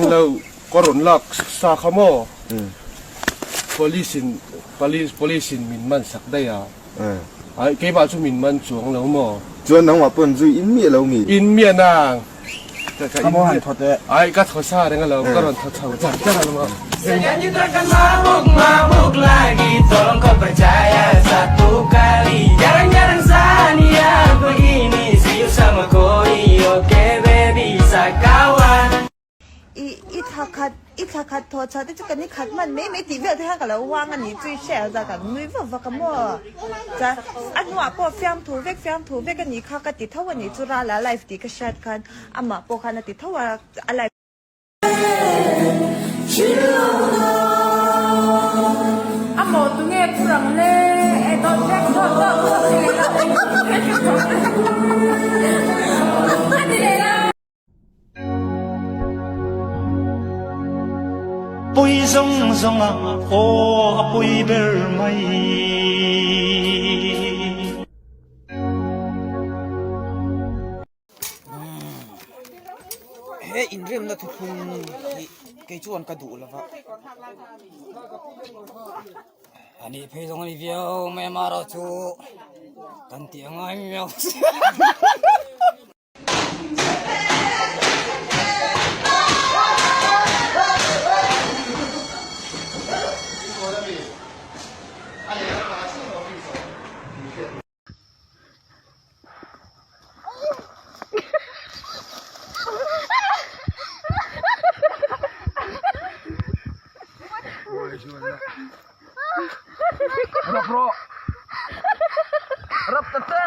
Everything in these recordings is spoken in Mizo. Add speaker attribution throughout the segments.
Speaker 1: lo ka rawn lak sa kha maw police in police police in min man sak daih a ai keimah chu min man chuang lo maw.
Speaker 2: Chuan nangmah pawn zui in miah lo mi?
Speaker 1: In miah nang ka in miah ai ka thaw sa reng alo ka rawn thaw chho char char alo maw.
Speaker 3: Selanjutnya mabuk mabuk lagi tolong kau percaya satu kali Jarang-jarang sania begini see you sama koi oke baby sakawan.
Speaker 4: I i thla khat i thla khat thaw chhuah te chu kan i khat hman mai mai tih vel te khan ka lo uang a ni chu i hre za kan nui vak vak a maw chuan a hnuah pawh fiamthu vek fiamthu vek a nih kha ka ti tho a nih chu rala life tih ka hriat khan amah pawh khan a ti tho a a life
Speaker 5: A maw tunge phur ang le e dawt vek dawt dawt dawt ti leh la a ti leh la.
Speaker 6: Pui zawng zawng a aw a pui ber mai.
Speaker 7: He inremna thuthlung hi kei chuan ka duh lova.
Speaker 8: A nih phei zawng a ni viau mai a marawh chu kan tih a ngai miau.
Speaker 7: Rap rawh Rap ta che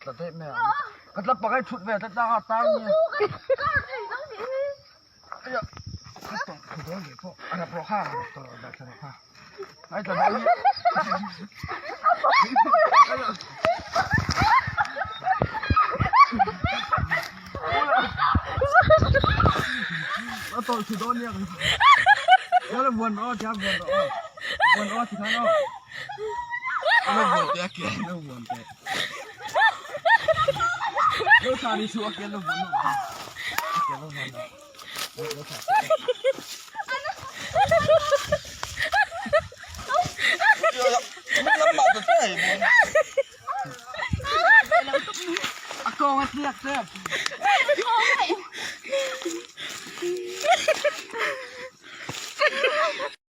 Speaker 7: Tla daih mai ang Ka tla pakai thut ve tlat a tang ni A kawng a tliak tep.